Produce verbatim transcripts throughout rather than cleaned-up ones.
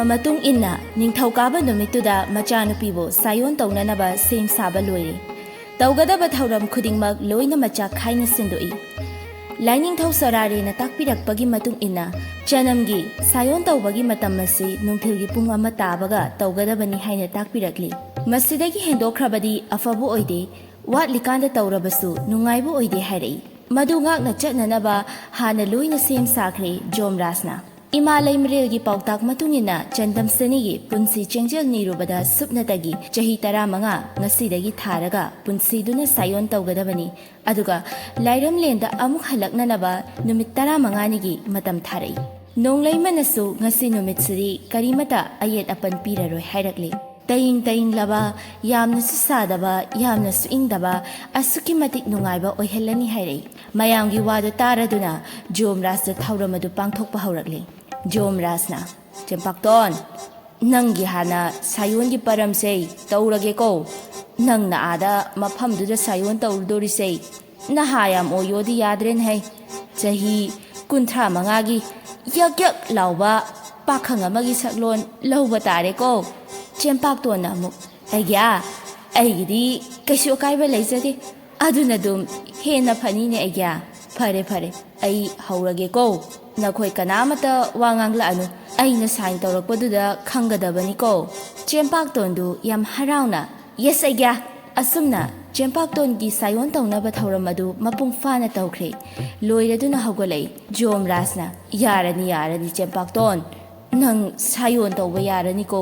ꯃꯇꯨꯡ ꯏꯟꯅ ꯅꯤꯡꯊꯧꯀꯥꯕ ꯅꯨꯃꯤꯠꯇꯨꯗ ꯃꯆꯥꯅꯨꯄꯤꯕꯨ ꯁꯥꯌꯣꯟ ꯇꯧꯅꯅꯕ ꯁꯦꯝ ꯁꯥꯕ ꯂꯣꯏꯔꯦ꯫ ꯇꯧꯒꯗꯕ ꯊꯧꯔꯝ ꯈꯨꯗꯤꯡꯃꯛ ꯂꯣꯏꯅ ꯃꯆꯥꯛ ꯈꯥꯏꯅ ꯁꯤꯟꯗꯣꯛꯏ꯫ ꯂꯥꯏꯅꯤꯡꯊꯧ ꯁꯣꯔꯥꯔꯦꯅ ꯇꯥꯛꯄꯤꯔꯛꯄꯒꯤ ꯃꯇꯨꯡ ꯏꯟꯅ ꯆꯅꯝꯒꯤ ꯁꯥꯌꯣꯟ ꯇꯧꯕꯒꯤ ꯃꯇꯝ ꯑꯁꯤ ꯅꯨꯡꯊꯤꯜꯒꯤ ꯄꯨꯡ ꯑꯃ ꯇꯥꯕꯒ ꯇꯧꯒꯗꯕꯅꯤ ꯍꯥꯏꯅ ꯇꯥꯛꯄꯤꯔꯛꯂꯤ꯫ ꯃꯁꯤꯗꯒꯤ ꯍꯦꯟꯗꯣꯛꯈ꯭ꯔꯕꯗꯤ ꯑꯐꯕ ꯑꯣꯏꯗꯦ, ꯋꯥꯠꯂꯤꯀꯥꯟꯗ ꯇꯧꯔꯕꯁꯨ ꯅꯨꯡꯉꯥꯏꯕ ꯑꯣꯏꯗꯦ ꯍꯥꯏꯔꯛꯏ꯫ ꯃꯗꯨ ꯉꯥꯛꯅ ꯆꯠꯅꯅꯕ ꯍꯥꯟꯅ ꯂꯣꯏꯅ ꯁꯦꯝ ꯁꯥꯈ꯭ꯔꯦ ꯖꯣꯝꯔꯥꯖꯅ꯫ ꯏꯃꯥ ꯂꯩꯃꯔꯦꯜꯒꯤ ꯄꯥꯎꯇꯥꯛ ꯃꯇꯨꯡ ꯏꯟꯅ ꯆꯟꯗꯝꯁꯅꯤꯒꯤ ꯄꯨꯟꯁꯤ ꯆꯦꯡꯖꯦꯜ ꯅꯤꯔꯨꯕꯗ ꯁꯨꯞꯅꯇꯒꯤ ꯆꯍꯤ ꯇꯔꯥꯃꯉꯥ ꯉꯁꯤꯗꯒꯤ ꯊꯥꯔꯒ ꯄꯨꯟꯁꯤꯗꯨꯅ ꯁꯥꯌꯣꯟ ꯇꯧꯒꯗꯕꯅꯤ꯫ ꯑꯗꯨꯒ ꯂꯥꯏꯔꯝꯂꯦꯟꯗ ꯑꯃꯨꯛ ꯍꯜꯂꯛꯅꯅꯕ ꯅꯨꯃꯤꯠ ꯇꯔꯥꯃꯉꯥꯅꯤꯒꯤ ꯃꯇꯝ ꯊꯥꯔꯛꯏ꯫ ꯅꯣꯡꯂꯩꯃꯅꯁꯨ ꯉꯁꯤ ꯅꯨꯃꯤꯠꯁꯤꯗꯤ ꯀꯔꯤꯃꯇ ꯑꯌꯦꯠ ꯑꯄꯟ ꯄꯤꯔꯔꯣꯏ ꯍꯥꯏꯔꯛꯂꯤ꯫ ꯇꯌꯤꯡ ꯇꯌꯤꯡꯂꯕ, ꯌꯥꯝꯅꯁꯨ ꯁꯥꯗꯕ, ꯌꯥꯝꯅꯁꯨ ꯏꯪꯗꯕ, ꯑꯁꯨꯛꯀꯤ ꯃꯇꯤꯛ ꯅꯨꯡꯉꯥꯏꯕ ꯑꯣꯏꯍꯜꯂꯅꯤ ꯍꯥꯏꯔꯛꯏ꯫ ꯃꯌꯥꯝꯒꯤ ꯋꯥꯗꯨ ꯇꯥꯔꯗꯨꯅ ꯖꯣꯝꯔꯥꯖꯇ ꯊꯧꯔꯝ ꯑꯗꯨ ꯄꯥꯡꯊꯣꯛꯄ ꯍꯧꯔꯛꯂꯦ꯫ ꯖꯣꯝꯔꯥꯖꯅ, "ꯆꯦꯝꯄꯥꯛꯇꯣꯟ, ꯅꯪꯒꯤ ꯍꯥꯟꯅ ꯁꯥꯌꯣꯟꯒꯤ ꯄꯔꯝꯁꯦ ꯇꯧꯔꯒꯦꯀꯣ꯫ ꯅꯪꯅ ꯑꯥꯗ ꯃꯐꯝꯗꯨꯗ ꯁꯥꯌꯣꯟ ꯇꯧꯔꯨꯗꯣꯔꯤꯁꯦ ꯅꯍꯥ ꯌꯥꯝ ꯑꯣꯏꯌꯣꯗꯤ ꯌꯥꯗ꯭ꯔꯦꯅꯦ ꯍꯩ꯫ ꯆꯍꯤ ꯀꯨꯟꯊ꯭ꯔꯥ ꯃꯉꯥꯒꯤ ꯌꯛ ꯌꯛ ꯂꯥꯎꯕ ꯄꯥꯈꯪ ꯑꯃꯒꯤ ꯁꯛꯂꯣꯟ ꯂꯧꯕ ꯇꯥꯔꯦꯀꯣ꯫" ꯆꯦꯝꯄꯥꯛꯇꯣꯟꯅ ꯑꯃꯨꯛ, "ꯑꯩꯒ꯭ꯌꯥ, ꯑꯩꯒꯤꯗꯤ ꯀꯩꯁꯨ ꯑꯀꯥꯏꯕ ꯂꯩꯖꯗꯦ꯫ ꯑꯗꯨꯅ ꯑꯗꯨꯝ ꯍꯦꯟꯅ ꯐꯅꯤꯅꯦ ꯑꯩꯒ꯭ꯌꯥ꯫ ꯐꯔꯦ, ꯐꯔꯦ, ꯑꯩ ꯍꯧꯔꯒꯦꯀꯣ꯫ ꯅꯈꯣꯏ ꯀꯅꯥꯃꯠꯇ ꯋꯥ ꯉꯥꯡꯂꯛꯑꯅꯨ꯫ ꯑꯩꯅ ꯁꯥꯏꯟ ꯇꯧꯔꯛꯄꯗꯨꯗ ꯈꯪꯒꯗꯕꯅꯤꯀꯣ꯫" ꯆꯦꯝꯄꯥꯛꯇꯣꯟꯗꯨ ꯌꯥꯝ ꯍꯔꯥꯎꯅ, "ꯌꯦꯁ ꯑꯩꯒ꯭ꯌꯥ!" ꯑꯁꯨꯝꯅ ꯆꯦꯝꯄꯥꯛꯇꯣꯟꯒꯤ ꯁꯥꯌꯣꯟ ꯇꯧꯅꯕ ꯊꯧꯔꯝ ꯑꯗꯨ ꯃꯄꯨꯡ ꯐꯥꯅ ꯇꯧꯈ꯭ꯔꯦ꯫ ꯂꯣꯏꯔꯗꯨꯅ ꯍꯧꯒꯠꯂꯛꯏ꯫ ꯖꯣꯝꯔꯥꯖꯅ, "ꯌꯥꯔꯅꯤ, ꯌꯥꯔꯅꯤ, ꯆꯦꯝꯄꯥꯛꯇꯣꯟ꯫ ꯅꯪ ꯁꯥꯌꯣꯟ ꯇꯧꯕ ꯌꯥꯔꯅꯤꯀꯣ꯫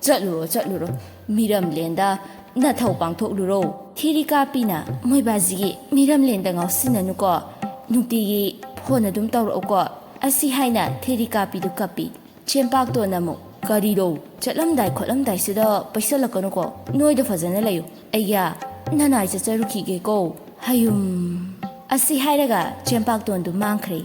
ꯆꯠꯂꯨꯔꯣ, ꯆꯠꯂꯨꯔꯣ꯫ ꯃꯤꯔꯝꯂꯦꯟꯗ ꯅꯊꯧ ꯄꯥꯡꯊꯣꯛꯂꯨꯔꯣ꯫" ꯊꯦꯔꯤꯀꯥꯄꯤꯅ, "ꯃꯣꯏꯕꯥꯖꯤꯒꯤ ꯃꯤꯔꯝꯂꯦꯟꯗ ꯉꯥꯎꯁꯤꯟꯅꯅꯨꯀꯣ꯫ ꯅꯨꯡꯇꯤꯒꯤ ꯐꯣꯟ ꯑꯗꯨꯝ ꯇꯧꯔꯛꯎꯀꯣ꯫" ꯑꯁꯤ ꯍꯥꯏꯅ ꯊꯦꯔꯤꯀꯥꯄꯤꯗꯨ ꯀꯞꯄꯤ꯫ ꯆꯦꯝꯄꯥꯛꯇꯣꯟꯅ ꯑꯃꯨꯛ, "ꯀꯔꯤꯔꯣ? ꯆꯠꯂꯝꯗꯥꯏ ꯈꯣꯠꯂꯝꯗꯥꯏꯁꯤꯗ ꯄꯩꯁꯜꯂꯛꯀꯅꯨꯀꯣ꯫ ꯅꯣꯏꯗ ꯐꯖꯅ ꯂꯩꯌꯨ꯫ ꯑꯩꯒ꯭ꯌꯥ, ꯅꯅꯥꯏ ꯆꯠꯆꯔꯨꯈꯤꯒꯦꯀꯣ꯫ ꯍꯌꯨꯝ꯫" ꯑꯁꯤ ꯍꯥꯏꯔꯒ ꯆꯦꯝꯄꯥꯛꯇꯣꯟꯗꯨ ꯃꯥꯡꯈ꯭ꯔꯦ꯫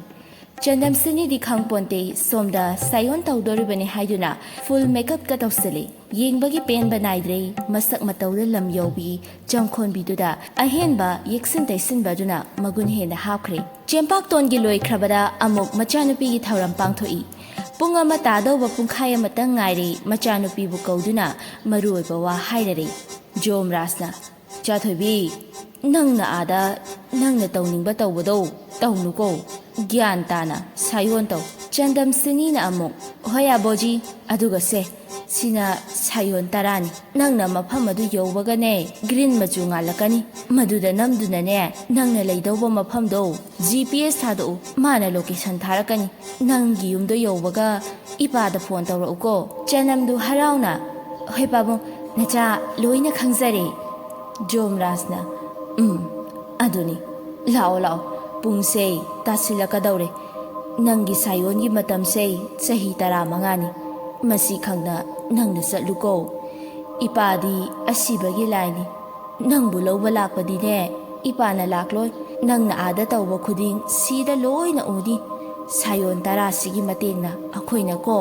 ꯆꯟꯗꯝꯁꯤꯅꯤꯗꯤ ꯈꯪꯄꯣꯟꯇꯦ, ꯁꯣꯝꯗ ꯁꯥꯌꯣꯟ ꯇꯧꯗꯣꯔꯤꯕꯅꯤ ꯍꯥꯏꯗꯨꯅ ꯐꯨꯜ ꯃꯦꯀꯞꯀ ꯇꯧꯁꯤꯜꯂꯤ꯫ ꯌꯦꯡꯕꯒꯤ ꯄꯦꯟꯕ ꯅꯥꯏꯗ꯭ꯔꯦ꯫ ꯃꯁꯛ ꯃꯇꯧꯗ ꯂꯝ ꯌꯧꯕꯤ ꯆꯪꯈꯣꯟꯕꯤꯗꯨꯗ ꯑꯍꯦꯟꯕ ꯌꯦꯛꯁꯤꯟ ꯇꯩꯁꯤꯟꯕꯗꯨꯅ ꯃꯒꯨꯟ ꯍꯦꯟꯅ ꯍꯥꯞꯈ꯭ꯔꯦ꯫ ꯆꯦꯝꯄꯥꯛꯇꯣꯟꯒꯤ ꯂꯣꯏꯈ꯭ꯔꯕꯗ ꯑꯃꯨꯛ ꯃꯆꯥꯅꯨꯄꯤꯒꯤ ꯊꯧꯔꯝ ꯄꯥꯡꯊꯣꯛꯏ꯫ ꯄꯨꯡ ꯑꯃ ꯇꯥꯗꯧꯕ ꯄꯨꯡꯈꯥꯏ ꯑꯃꯇꯪ ꯉꯥꯏꯔꯦ꯫ ꯃꯆꯥꯅꯨꯄꯤꯕꯨ ꯀꯧꯗꯨꯅ ꯃꯔꯨ ꯑꯣꯏꯕ ꯋꯥ ꯍꯥꯏꯔꯔꯦ꯫ ꯖꯣꯝꯔꯥꯖꯅ, "ꯏꯆꯥꯊꯣꯏꯕꯤ, ꯅꯪꯅ ꯑꯥꯗ ꯅꯪꯅ ꯇꯧꯅꯤꯡꯕ ꯇꯧꯕꯗꯣ ꯇꯧꯅꯨꯀꯣ꯫ ꯒ꯭ꯌꯥꯟ ꯇꯥꯅ ꯁꯥꯏꯑꯣꯟ ꯇꯧ꯫" ꯆꯟꯗꯝ ꯁꯤꯅꯤꯅ ꯑꯃꯨꯛ, "ꯍꯣꯏ ꯑꯕꯣꯖꯤ, ꯑꯗꯨꯒ ꯁꯦ, ꯁꯤꯅ ꯁꯥꯏꯑꯣꯟ ꯇꯔꯥꯅꯤ꯫ ꯅꯪꯅ ꯃꯐꯝ ꯑꯗꯨ ꯌꯧꯕꯒꯅꯦ, ꯒ꯭ꯔꯤꯟ ꯃꯆꯨ ꯉꯥꯜꯂꯛꯀꯅꯤ꯫ ꯃꯗꯨꯗ ꯅꯝꯗꯨꯅꯅꯦ, ꯅꯪꯅ ꯂꯩꯗꯧꯕ ꯃꯐꯝꯗꯣ ꯖꯤ ꯄꯤ ꯑꯦꯁ ꯊꯥꯗꯣꯛꯎ꯫ ꯃꯥꯅ ꯂꯣꯀꯦꯁꯟ ꯊꯥꯔꯛꯀꯅꯤ꯫ ꯅꯪꯒꯤ ꯌꯨꯝꯗꯣ ꯌꯧꯕꯒ ꯏꯄꯥꯗ ꯐꯣꯟ ꯇꯧꯔꯛꯎꯀꯣ꯫" ꯆꯅꯝꯗꯨ ꯍꯔꯥꯎꯅ, "ꯍꯣꯏ ꯄꯥꯕꯨꯡ, ꯅꯆꯥ ꯂꯣꯏꯅ ꯈꯪꯖꯔꯦ꯫" ꯖꯣꯝꯔꯥꯖꯅ, "ꯎꯝ, ꯑꯗꯨꯅꯤ꯫ ꯂꯥꯛꯑꯣ, ꯂꯥꯛꯑꯣ꯫ ꯄꯨꯡꯁꯦ ꯇꯥꯁꯤꯜꯂꯛꯀꯗꯧꯔꯦ꯫ ꯅꯪꯒꯤ ꯁꯥꯏꯑꯣꯟꯒꯤ ꯃꯇꯝꯁꯦ ꯆꯍꯤ ꯇꯔꯥꯃꯉꯥꯅꯤ꯫ ꯃꯁꯤ ꯈꯪꯅ ꯅꯪꯅ ꯆꯠꯂꯨꯀꯣ꯫ ꯏꯄꯥꯗꯤ ꯑꯁꯤꯕꯒꯤ ꯂꯥꯏꯅꯤ꯫ ꯅꯪꯕꯨ ꯂꯧꯕ ꯂꯥꯛꯄꯗꯤꯅꯦ, ꯏꯄꯥꯅ ꯂꯥꯛꯂꯣꯏ꯫ ꯅꯪꯅ ꯑꯥꯗ ꯇꯧꯕ ꯈꯨꯗꯤꯡ ꯁꯤꯗ ꯂꯣꯏꯅ ꯎꯅꯤ꯫ ꯁꯥꯏꯑꯣꯟ ꯇꯔꯥꯁꯤꯒꯤ ꯃꯇꯦꯡꯅ ꯑꯩꯈꯣꯏꯅꯀꯣ,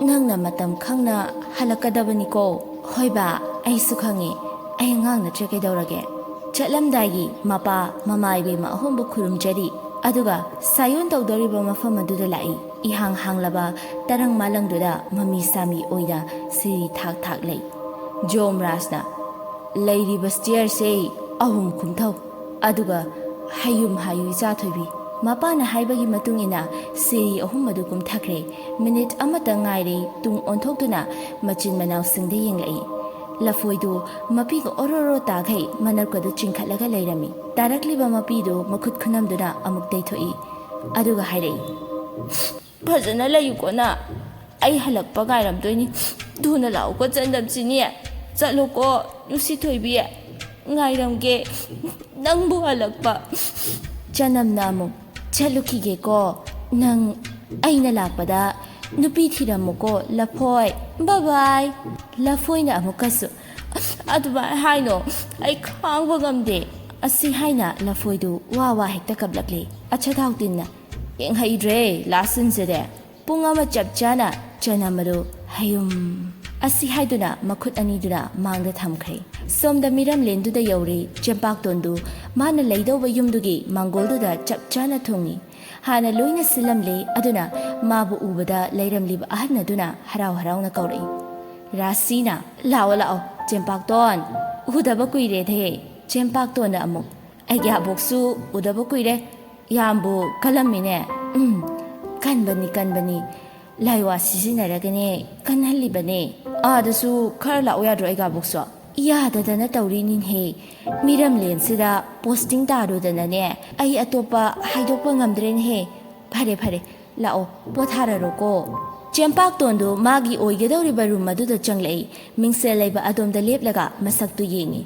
ꯅꯪꯅ ꯃꯇꯝ ꯈꯪꯅ ꯍꯜꯂꯛꯀꯗꯕꯅꯤꯀꯣ꯫" "ꯍꯣꯏ ꯕꯥ, ꯑꯩꯁꯨ ꯈꯪꯉꯦ꯫ ꯑꯩ ꯑꯉꯥꯡ ꯅꯠꯇ꯭ꯔꯦ, ꯀꯩꯗꯧꯔꯒꯦ?" ꯆꯠꯂꯝꯗꯥꯏꯒꯤ ꯃꯄꯥ ꯃꯃꯥ ꯏꯕꯦꯝꯃ ꯑꯍꯨꯝꯕꯨ ꯈꯨꯔꯨꯝꯖꯔꯤ꯫ ꯑꯗꯨꯒ ꯁꯥꯏꯑꯣꯟ ꯇꯧꯗꯧꯔꯤꯕ ꯃꯐꯝ ꯑꯗꯨꯗ ꯂꯥꯛꯏ꯫ ꯏꯍꯥꯡ ꯍꯥꯡꯂꯕ ꯇꯔꯪ ꯃꯥꯂꯪꯗꯨꯗ ꯃꯃꯤ ꯁꯥꯃꯤ ꯑꯣꯏꯅ ꯁꯤꯔꯤ ꯊꯥꯛ ꯊꯥꯛ ꯂꯩ꯫ ꯖꯣꯝꯔꯥꯖꯅ, "ꯂꯩꯔꯤꯕ ꯁ꯭ꯇꯤꯌꯔꯁꯦ ꯑꯍꯨꯝ ꯀꯨꯝꯊꯧ, ꯑꯗꯨꯒ ꯍꯌꯨꯝ ꯍꯥꯏꯌꯨ ꯏꯆꯥꯊꯣꯏꯕꯤ꯫" ꯃꯄꯥꯅ ꯍꯥꯏꯕꯒꯤ ꯃꯇꯨꯡ ꯏꯟꯅ ꯁꯤꯔꯤ ꯑꯍꯨꯝ ꯑꯗꯨ ꯀꯨꯝꯊꯈ꯭ꯔꯦ꯫ ꯃꯤꯅꯤꯠ ꯑꯃꯇ ꯉꯥꯏꯔꯦ ꯇꯨꯡ ꯑꯣꯟꯊꯣꯛꯇꯨꯅ ꯃꯆꯤꯟ ꯃꯅꯥꯎꯁꯤꯡꯗ ꯌꯦꯡꯂꯛꯏ꯫ ꯂꯐꯣꯏꯗꯨ ꯃꯄꯤꯒ ꯑꯣꯔꯣ ꯑꯣꯔꯣ ꯇꯥꯈꯩ ꯃꯅꯞꯀꯗꯨ ꯆꯤꯡꯈꯠꯂꯒ ꯂꯩꯔꯝꯃꯤ꯫ ꯇꯥꯔꯛꯂꯤꯕ ꯃꯄꯤꯗꯨ ꯃꯈꯨꯠ ꯈꯨꯅꯝꯗꯨꯅ ꯑꯃꯨꯛ ꯇꯩꯊꯣꯛꯏ꯫ ꯑꯗꯨꯒ ꯍꯥꯏꯔꯛꯏ, "ꯐꯖꯅ ꯂꯩꯌꯨꯀꯣ ꯅ꯫ ꯑꯩ ꯍꯜꯂꯛꯄ ꯉꯥꯏꯔꯝꯗꯣꯏꯅꯤ꯫ ꯊꯨꯅ ꯂꯥꯛꯎꯀꯣ ꯆꯟꯗꯝꯁꯤꯅꯤ꯫ ꯆꯠꯂꯣꯀꯣ ꯅꯨꯡꯁꯤꯊꯣꯏꯕꯤ꯫ ꯉꯥꯏꯔꯝꯒꯦ ꯅꯪꯕꯨ ꯍꯜꯂꯛꯄ꯫" ꯆꯅꯝꯅ ꯑꯃꯨꯛ, "ꯆꯠꯂꯨꯈꯤꯒꯦꯀꯣ꯫ ꯅꯪ ꯑꯩꯅ ꯂꯥꯛꯄꯗ ꯅꯨꯄꯤ ꯊꯤꯔꯝꯃꯨꯀꯣ ꯂꯐꯣꯏ꯫ ꯕꯥꯏ ꯕꯥꯏ꯫" ꯂꯐꯣꯏꯅ ꯑꯃꯨꯛꯀꯁꯨ, "ꯑꯗꯨꯃꯥꯏꯅ ꯍꯥꯏꯅꯣ, ꯑꯩ ꯈꯥꯡꯕ ꯉꯝꯗꯦ꯫" ꯑꯁꯤ ꯍꯥꯏꯅ ꯂꯐꯣꯏꯗꯨ ꯋꯥ ꯋꯥ ꯍꯦꯛꯇ ꯀꯞꯂꯛꯂꯦ꯫ ꯑꯆꯥꯊꯥꯎ ꯇꯤꯟꯅ, "ꯌꯦꯡꯍꯩꯗ꯭ꯔꯦ ꯂꯥꯁ ꯁꯤꯟꯁꯤꯗꯤ꯫ ꯄꯨꯡ ꯑꯃ ꯆꯞ ꯆꯥꯅ ꯆꯅꯝ ꯑꯗꯨ ꯍꯌꯨꯝ꯫" ꯑꯁꯤ ꯍꯥꯏꯗꯨꯅ ꯃꯈꯨꯠ ꯑꯅꯤꯗꯨꯅ ꯃꯥꯡꯗ ꯊꯝꯈ꯭ꯔꯦ꯫ ꯁꯣꯝꯗ ꯃꯤꯔꯝꯂꯦꯟꯗꯨꯗ ꯌꯧꯔꯦ꯫ ꯆꯦꯝꯄꯥꯛꯇꯣꯟꯗꯨ ꯃꯥꯅ ꯂꯩꯗꯧꯕ ꯌꯨꯝꯗꯨꯒꯤ ꯃꯥꯡꯒꯣꯜꯗꯨꯗ ꯆꯞ ꯆꯥꯅ ꯊꯨꯡꯏ꯫ ꯍꯥꯟꯅ ꯂꯣꯏꯅ ꯁꯤꯜꯂꯝꯂꯦ꯫ ꯑꯗꯨꯅ ꯃꯥꯕꯨ ꯎꯕꯗ ꯂꯩꯔꯝꯂꯤꯕ ꯑꯍꯟ ꯑꯗꯨꯅ ꯍꯔꯥꯎ ꯍꯔꯥꯎꯅ ꯀꯧꯔꯛꯏ꯫ ꯔꯥꯁꯤꯅ, "ꯂꯥꯛꯑꯣ, ꯂꯥꯛꯑꯣ, ꯆꯦꯝꯄꯥꯛꯇꯣꯟ, ꯎꯗꯕ ꯀꯨꯏꯔꯦꯗꯍꯦ꯫" ꯆꯦꯝꯄꯥꯛꯇꯣꯟꯅ ꯑꯃꯨꯛ, "ꯑꯩꯒꯤ ꯑꯕꯣꯛꯁꯨ ꯎꯗꯕ ꯀꯨꯏꯔꯦ꯫ ꯌꯥꯝꯕꯨ ꯀꯜꯂꯝꯃꯤꯅꯦ꯫" "ꯎꯝ, ꯀꯟꯕꯅꯤ, ꯀꯟꯕꯅꯤ꯫ ꯂꯥꯏꯋꯥ ꯁꯤꯖꯤꯟꯅꯔꯒꯅꯦ ꯀꯟꯍꯜꯂꯤꯕꯅꯦ꯫ ꯑꯥꯗꯁꯨ ꯈꯔ ꯂꯥꯛꯎ ꯌꯥꯗ꯭ꯔꯣ ꯑꯩꯒꯤ ꯑꯕꯣꯛꯁꯨ?" "ꯌꯥꯗꯗꯅ ꯇꯧꯔꯤꯅꯤꯅꯦꯍꯦ꯫ ꯃꯤꯔꯝꯂꯦꯟꯁꯤꯗ ꯄꯣꯁꯇꯤꯡ ꯇꯥꯔꯨꯗꯅꯅꯦ, ꯑꯩ ꯑꯇꯣꯞꯄ ꯍꯥꯏꯗꯣꯛꯄ ꯉꯝꯗ꯭ꯔꯦꯅꯦꯍꯦ꯫" "ꯐꯔꯦ, ꯐꯔꯦ, ꯂꯥꯛꯑꯣ, ꯄꯣꯊꯥꯔꯔꯣꯀꯣ꯫" ꯆꯦꯝꯄꯥꯛꯇꯣꯟꯗꯨ ꯃꯥꯒꯤ ꯑꯣꯏꯒꯗꯧꯔꯤꯕ ꯔꯨꯝ ꯑꯗꯨꯗ ꯆꯪꯂꯛꯏ꯫ ꯃꯤꯡꯁꯦꯜ ꯂꯩꯕ ꯑꯗꯣꯝꯗ ꯂꯦꯞꯂꯒ ꯃꯁꯛꯇꯨ ꯌꯦꯡꯏ꯫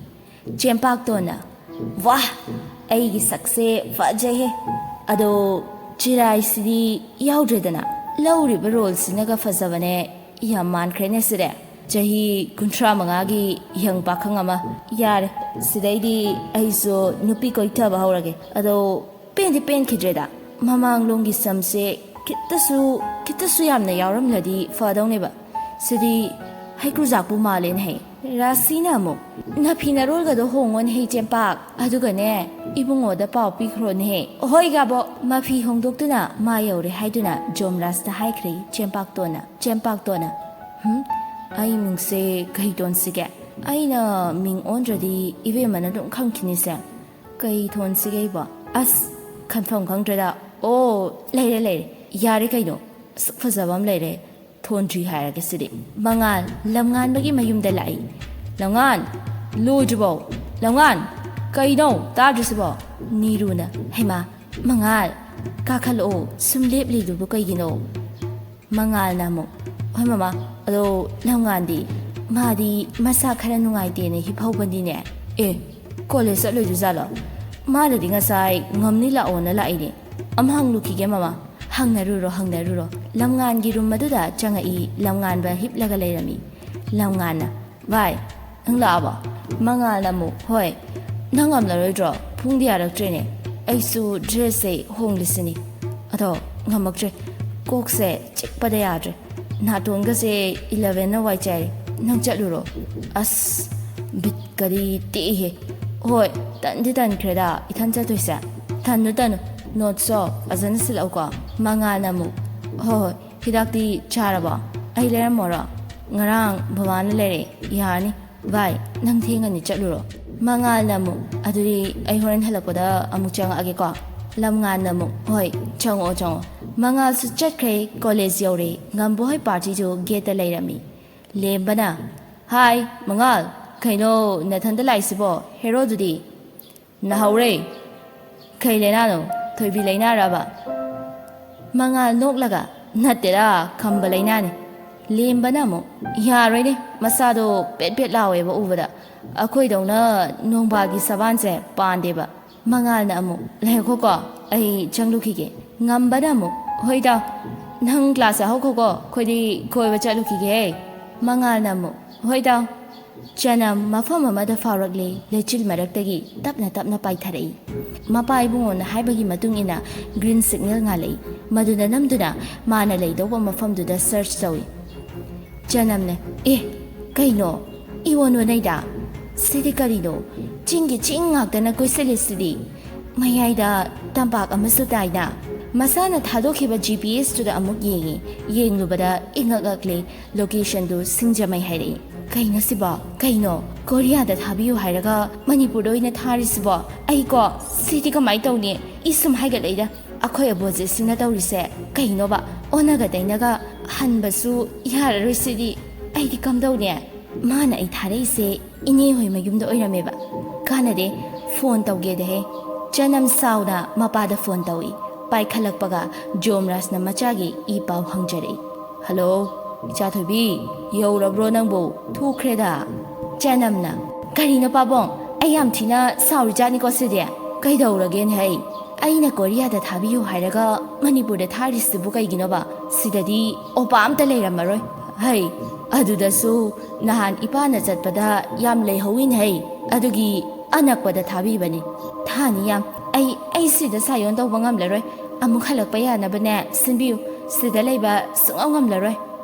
ꯆꯦꯝꯄꯥꯛꯇꯣꯟꯅ, "ꯋꯥꯍ! ꯑꯩꯒꯤ ꯁꯛꯁꯦ ꯐꯖꯩꯍꯦ꯫ ꯑꯗꯣ ꯆꯤꯔꯥꯏꯁꯤꯗꯤ ꯌꯥꯎꯗ꯭ꯔꯦꯗꯅ꯫ ꯂꯧꯔꯤꯕ ꯔꯣꯜꯁꯤꯅꯒ ꯐꯖꯕꯅꯦ꯫ ꯌꯥꯝ ꯃꯥꯟꯈ꯭ꯔꯦꯅꯦ ꯁꯤꯗꯤ꯫ ꯆꯍꯤ ꯀꯨꯟꯊ꯭ꯔꯥ ꯃꯉꯥꯒꯤ ꯌꯪ ꯄꯥꯈꯪ ꯑꯃ꯫ ꯌꯥꯔꯦ, ꯁꯤꯗꯩꯗꯤ ꯑꯩꯁꯨ ꯅꯨꯄꯤ ꯀꯣꯏꯊꯕ ꯍꯧꯔꯒꯦ꯫ ꯑꯗꯣ ꯄꯦꯟꯗꯤ ꯄꯦꯟꯈꯤꯗ꯭ꯔꯦꯗ꯫ ꯃꯃꯥꯡꯂꯣꯝꯒꯤ ꯁꯝꯁꯦ ꯈꯤꯇꯁꯨ, ꯈꯤꯇꯁꯨ ꯌꯥꯝꯅ ꯌꯥꯎꯔꯝꯂꯗꯤ ꯐꯗꯧꯅꯦꯕ꯫ ꯁꯤꯗꯤ ꯍꯩꯀ꯭ꯔꯨꯖꯥꯛꯄꯨ ꯃꯥꯜꯂꯦꯅꯦꯍꯦ꯫" ꯔꯥꯁꯤꯅ ꯑꯃꯨꯛ, "ꯅꯐꯤ ꯅꯔꯣꯜꯒꯗꯣ ꯍꯣꯡꯉꯣꯅꯦꯍꯦ ꯆꯦꯝꯄꯥꯛ꯫ ꯑꯗꯨꯒꯅꯦ, ꯏꯕꯨꯡꯉꯣꯗ ꯄꯥꯎ ꯄꯤꯈ꯭ꯔꯣꯅꯦꯍꯦ꯫" "ꯍꯣꯏ ꯒꯥꯕꯣ꯫" ꯃꯐꯤ ꯍꯣꯡꯗꯣꯛꯇꯨꯅ ꯃꯥ ꯌꯧꯔꯦ ꯍꯥꯏꯗꯨꯅ ꯖꯣꯝꯔꯥꯖꯇ ꯍꯥꯏꯈ꯭ꯔꯦ ꯆꯦꯝꯄꯥꯛꯇꯣꯟꯅ꯫ ꯆꯦꯝꯄꯥꯛꯇꯣꯟꯅ, "ꯍꯨꯝ? ꯑꯩ ꯃꯤꯡꯁꯦ ꯀꯩ ꯊꯣꯟꯁꯤꯒꯦ? ꯑꯩꯅ ꯃꯤꯡ ꯑꯣꯟꯗ꯭ꯔꯗꯤ ꯏꯕꯦꯝꯃꯅ ꯑꯗꯨꯝ ꯈꯪꯈꯤꯅꯤꯁꯦ꯫ ꯀꯩ ꯊꯣꯟꯁꯤꯒꯦ ꯑꯩꯕꯣ? ꯑꯁ, ꯈꯟꯐꯝ ꯈꯪꯗ꯭ꯔꯦꯗ꯫ ꯑꯣ, ꯂꯩꯔꯦ, ꯂꯩꯔꯦ꯫ ꯌꯥꯔꯦ ꯀꯩꯅꯣ꯫ ꯑꯁꯨꯛ ꯐꯖꯕ ꯑꯃ ꯂꯩꯔꯦ꯫ ꯊꯣꯟꯗ꯭ꯔꯤ ꯍꯥꯏꯔꯒꯦ ꯁꯤꯗꯤ꯫" ꯃꯉꯥꯜ ꯂꯝꯉꯥꯟꯕꯒꯤ ꯃꯌꯨꯝꯗ ꯂꯥꯛꯏ꯫ "ꯂꯝꯉꯥꯟ, ꯂꯣꯏꯗ꯭ꯔꯤꯕꯣ? ꯂꯝꯉꯥꯟ, ꯀꯩꯅꯣ ꯇꯥꯗ꯭ꯔꯤꯁꯤꯕꯣ?" ꯅꯤꯔꯨꯅ, "ꯍꯩꯃꯥ, ꯃꯉꯥꯜ, ꯀꯥꯈꯠꯂꯛꯑꯣ, ꯁꯨꯝ ꯂꯦꯞꯂꯤꯗꯨꯕꯨ ꯀꯩꯒꯤꯅꯣ?" ꯃꯉꯥꯜꯅ ꯑꯃꯨꯛ, "ꯍꯣꯏ ꯃꯃꯥ, ꯑꯗꯣ ꯂꯝꯉꯥꯟꯗꯤ?" "ꯃꯥꯗꯤ ꯃꯁꯥ ꯈꯔ ꯅꯨꯡꯉꯥꯏꯇꯦꯅ ꯍꯤꯞꯍꯧꯕꯅꯤꯅꯦ꯫" "ꯑꯦ, ꯀꯣꯂꯦꯖ ꯆꯠꯂꯣꯏꯗꯣꯏꯖꯥꯠꯂꯣ? ꯃꯥꯅꯗꯤ ꯉꯁꯥꯏ ꯉꯝꯅꯤ ꯂꯥꯛꯑꯣꯅ ꯂꯥꯛꯏꯅꯦ꯫ ꯑꯃ ꯍꯪꯂꯨꯈꯤꯒꯦ ꯃꯃꯥ꯫" "ꯍꯪꯅꯔꯨꯔꯣ, ꯍꯪꯅꯔꯨꯔꯣ꯫" ꯂꯝꯉꯥꯟꯒꯤ ꯔꯨꯝ ꯑꯗꯨꯗ ꯆꯪꯉꯛꯏ꯫ ꯂꯝꯉꯥꯟꯕ ꯍꯤꯞꯂꯒ ꯂꯩꯔꯝꯃꯤ꯫ ꯂꯝꯉꯥꯟꯅ, "ꯚꯥꯏ, ꯅꯪ ꯂꯥꯛꯑꯕꯣ?" ꯃꯉꯥꯜꯅ ꯑꯃꯨꯛ, "ꯍꯣꯏ, ꯅꯪ ꯉꯝꯂꯔꯣꯏꯗ꯭ꯔꯣ? ꯄꯨꯡꯗꯤ ꯌꯥꯔꯛꯇ꯭ꯔꯦꯅꯦ꯫ ꯑꯩꯁꯨ ꯗ꯭ꯔꯦꯁꯁꯦ ꯍꯣꯡꯂꯤꯁꯤꯅꯤ꯫ ꯑꯗꯣ ꯉꯝꯃꯛꯇ꯭ꯔꯦ꯫ ꯀꯣꯛꯁꯦ ꯆꯤꯛꯄꯗ ꯌꯥꯗ꯭ꯔꯦ꯫ ꯅꯥꯇꯣꯟꯒꯁꯦ ꯏꯂꯚꯦꯟꯅ ꯋꯥꯏ ꯆꯥꯏꯔꯦ꯫ ꯅꯪ ꯆꯠꯂꯨꯔꯣ꯫" "ꯑꯁ, ꯕꯤꯠꯀꯗꯤ ꯇꯦꯛꯏꯍꯦ꯫ ꯍꯣꯏ, ꯇꯟꯗꯤ ꯇꯟꯈ꯭ꯔꯦꯗ ꯏꯊꯟ ꯆꯠꯇꯣꯏꯁꯦ꯫" "ꯇꯟꯅꯨ, ꯇꯟꯅꯨ꯫ ꯅꯣꯠꯁꯣ ꯐꯖꯅ ꯁꯤꯜꯂꯛꯎꯀꯣ꯫ ꯃꯉꯥꯜꯅ ꯑꯃꯨꯛ, "ꯍꯣꯏ ꯍꯣꯏ, ꯍꯤꯗꯥꯛꯇꯤ ꯆꯥꯔꯕꯣ? ꯑꯩ ꯂꯩꯔꯝꯃꯣꯔꯣ? ꯉꯔꯥꯡ ꯕꯕꯥꯅ ꯂꯩꯔꯛꯑꯦ, ꯌꯥꯔꯅꯤ꯫ ꯚꯥꯏ, ꯅꯪ ꯊꯦꯡꯉꯅꯤ, ꯆꯠꯂꯨꯔꯣ꯫" ꯃꯉꯥꯜꯅ ꯑꯃꯨꯛ, "ꯑꯗꯨꯗꯤ ꯑꯩ ꯍꯣꯔꯦꯟ ꯍꯜꯂꯛꯄꯗ ꯑꯃꯨꯛ ꯆꯪꯉꯛꯑꯒꯦꯀꯣ꯫" ꯂꯝꯉꯥꯜꯅ ꯑꯃꯨꯛ, "ꯍꯣꯏ, ꯆꯪꯉꯛꯑꯣ ꯆꯪꯉꯛꯑꯣ꯫" ꯃꯉꯥꯜꯁꯨ ꯆꯠꯈ꯭ꯔꯦ꯫ ꯀꯣꯂꯦꯖ ꯌꯧꯔꯦ꯫ ꯉꯝꯕ ꯍꯣꯏ ꯄꯥꯔꯇꯤꯁꯨ ꯒꯦꯠꯇ ꯂꯩꯔꯝꯃꯤ꯫ ꯂꯦꯝꯕꯅ, "ꯍꯥꯏ ꯃꯉꯥꯜ, ꯀꯩꯅꯣ ꯅꯊꯟꯗ ꯂꯥꯛꯏꯁꯤꯕꯣ? ꯍꯦꯔꯣꯗꯨꯗꯤ?" "ꯅꯥꯍꯧꯔꯦ꯫" "ꯀꯩ ꯂꯩꯅꯥꯅꯣ? ꯊꯣꯏꯕꯤ ꯂꯩꯅꯥꯔꯕ?" ꯃꯉꯥꯜ ꯅꯣꯛꯂꯒ, "ꯅꯠꯇꯦꯗ, ꯈꯝꯕ ꯂꯩꯅꯥꯅꯤ꯫" ꯂꯦꯝꯕꯅ ꯑꯃꯨꯛ, "ꯌꯥꯔꯣꯏꯅꯦ, ꯃꯁꯥꯗꯣ ꯄꯦꯠ ꯄꯦꯠ ꯂꯥꯎꯋꯦꯕ ꯎꯕꯗ꯫ ꯑꯩꯈꯣꯏꯗꯧꯅ ꯅꯣꯡꯕꯥꯜꯒꯤ ꯁꯕꯥꯟꯁꯦ ꯄꯥꯟꯗꯦꯕ꯫" ꯃꯉꯥꯜꯅ ꯑꯃꯨꯛ, "ꯂꯩꯈꯣꯀꯣ, ꯑꯩ ꯆꯪꯂꯨꯈꯤꯒꯦ꯫" ꯉꯝꯕꯅ ꯑꯃꯨꯛ, "ꯍꯣꯏꯗ, ꯅꯪ ꯀ꯭ꯂꯥꯁ ꯌꯥꯍꯧꯈꯣꯀꯣ, ꯑꯩꯈꯣꯏꯗꯤ ꯀꯣꯏꯕ ꯆꯠꯂꯨꯈꯤꯒꯦ꯫" ꯃꯉꯥꯜꯅ ꯑꯃꯨꯛ, "ꯍꯣꯏꯗ꯫" ꯆꯅꯝ ꯃꯐꯝ ꯑꯃꯗ ꯐꯥꯎꯔꯛꯂꯦ꯫ ꯂꯩꯆꯤꯜ ꯃꯔꯛꯇꯒꯤ ꯇꯞꯅ ꯇꯞꯅ ꯄꯥꯏꯊꯔꯛꯏ꯫ ꯃꯄꯥ ꯏꯕꯨꯡꯉꯣꯅ ꯍꯥꯏꯕꯒꯤ ꯃꯇꯨꯡ ꯏꯟꯅ ꯒ꯭ꯔꯤꯟ ꯁꯤꯒꯅꯦꯜ ꯉꯥꯜꯂꯛꯏ꯫ ꯃꯗꯨꯅ ꯅꯝꯗꯨꯅ ꯃꯥꯅ ꯂꯩꯗꯧꯕ ꯃꯐꯝꯗꯨꯗ ꯁꯔꯆ ꯇꯧꯏ꯫ ꯆꯅꯝꯅ, "ꯑꯦ, ꯀꯩꯅꯣ? ꯏꯑꯣꯟ ꯑꯣꯟꯅꯩꯗ꯫ ꯁꯤꯗꯤ ꯀꯔꯤꯅꯣ? ꯆꯤꯡꯒꯤ ꯆꯤꯡ ꯉꯥꯛꯇꯅ ꯀꯣꯏꯁꯤꯜꯂꯤꯁꯤꯗꯤ꯫ ꯃꯌꯥꯏꯗ ꯇꯝꯄꯥꯛ ꯑꯃꯁꯨ ꯇꯥꯏꯗ꯫" ꯃꯁꯥꯅ ꯊꯥꯗꯣꯛꯈꯤꯕ ꯖꯤ ꯄꯤ ꯑꯦꯁꯇꯨꯗ ꯑꯃꯨꯛ ꯌꯦꯡꯉꯤ꯫ ꯌꯦꯡꯂꯨꯕꯗ ꯏꯉꯛ ꯉꯛꯂꯦ꯫ ꯂꯣꯀꯦꯁꯟꯗꯨ ꯁꯤꯡꯖꯃꯩ ꯍꯥꯏꯔꯛꯏ꯫ "ꯀꯩꯅꯣ ꯁꯤꯕꯣ? ꯀꯩꯅꯣ? ꯀꯣꯔꯤꯌꯥꯗ ꯊꯥꯕꯤꯌꯨ ꯍꯥꯏꯔꯒ ꯃꯅꯤꯄꯨꯔꯗ ꯑꯣꯏꯅ ꯊꯥꯔꯤꯁꯤꯕꯣ? ꯑꯩꯀꯣ, ꯁꯤꯗꯤ ꯀꯃꯥꯏ ꯇꯧꯅꯤ? ꯏ ꯁꯨꯝ ꯍꯥꯏꯒꯠꯂꯛꯏꯗ꯫ ꯑꯩꯈꯣꯏ ꯑꯕꯣꯖꯤꯠꯁꯤꯡꯅ ꯇꯧꯔꯤꯁꯦ ꯀꯩꯅꯣꯕ? ꯑꯣꯟꯅꯒ ꯇꯩꯅꯒ ꯍꯟꯕꯁꯨ ꯌꯥꯔꯔꯣꯏ ꯁꯤꯗꯤ꯫ ꯑꯩꯗꯤ ꯀꯝꯗꯧꯅꯤ?" ꯃꯥꯅ ꯑꯩ ꯊꯥꯔꯛꯏꯁꯦ ꯏꯅꯦ ꯍꯣꯏ ꯃꯌꯨꯝꯗ ꯑꯣꯏꯔꯝꯃꯦꯕ꯫ "ꯀꯥꯟꯅꯗꯦ, ꯐꯣꯟ ꯇꯧꯒꯦꯗꯍꯦ꯫" ꯆꯅꯝ ꯁꯥꯎꯅ ꯃꯄꯥꯗ ꯐꯣꯟ ꯇꯧꯏ꯫ ꯄꯥꯏꯈꯠꯂꯛꯄꯒ ꯖꯣꯝꯔꯥꯖꯅ ꯃꯆꯥꯒꯤ ꯏ ꯄꯥꯎ ꯍꯪꯖꯔꯛꯏ꯫ "ꯍꯜꯂꯣ, ꯏꯆꯥꯊꯣꯏꯕꯤ, ꯌꯧꯔꯕ꯭ꯔꯣ ꯅꯪꯕꯨ? ꯊꯣꯛꯈ꯭ꯔꯦꯗ꯫" ꯆꯅꯝꯅ, "ꯀꯔꯤꯅꯣ ꯄꯥꯕꯨꯡ? ꯑꯩ ꯌꯥꯝ ꯊꯤꯅ ꯁꯥꯎꯔꯤꯖꯥꯠꯅꯤꯀꯣ ꯁꯤꯗꯤ꯫ ꯀꯩꯗꯧꯔꯒꯦꯅꯦ ꯍꯩ? ꯑꯩꯅ ꯀꯣꯔꯤꯌꯥꯗ ꯊꯥꯕꯤꯌꯨ ꯍꯥꯏꯔꯒ ꯃꯅꯤꯄꯨꯔꯗ ꯊꯥꯔꯤꯁꯤꯕꯨ ꯀꯩꯒꯤꯅꯣꯕ? ꯁꯤꯗꯗꯤ ꯑꯣꯄꯥ ꯑꯝꯇ ꯂꯩꯔꯝꯃꯔꯣꯏ꯫ ꯍꯩ, ꯑꯗꯨꯗꯁꯨ ꯅꯍꯥꯟ ꯏꯄꯥꯅ ꯆꯠꯄꯗ ꯌꯥꯝ ꯂꯩꯍꯧꯋꯤꯅꯦ ꯍꯩ꯫ ꯑꯗꯨꯒꯤ ꯑꯅꯛꯄꯗ ꯊꯥꯕꯤꯕꯅꯤ꯫ ꯊꯥꯅꯤ ꯌꯥꯝ꯫ ꯑꯩ, ꯑꯩ ꯁꯤꯗ ꯁꯥꯏꯑꯣꯟ ꯇꯧꯕ ꯉꯝꯂꯔꯣꯏ꯫ ꯑꯃꯨꯛ ꯍꯜꯂꯛꯄ ꯌꯥꯅꯕꯅꯦ ꯁꯤꯟꯕꯤꯌꯨ꯫ ꯁꯤꯗ ꯂꯩꯕ ꯁꯨꯡꯉꯝ ꯉꯝꯂꯔꯣꯏ꯫"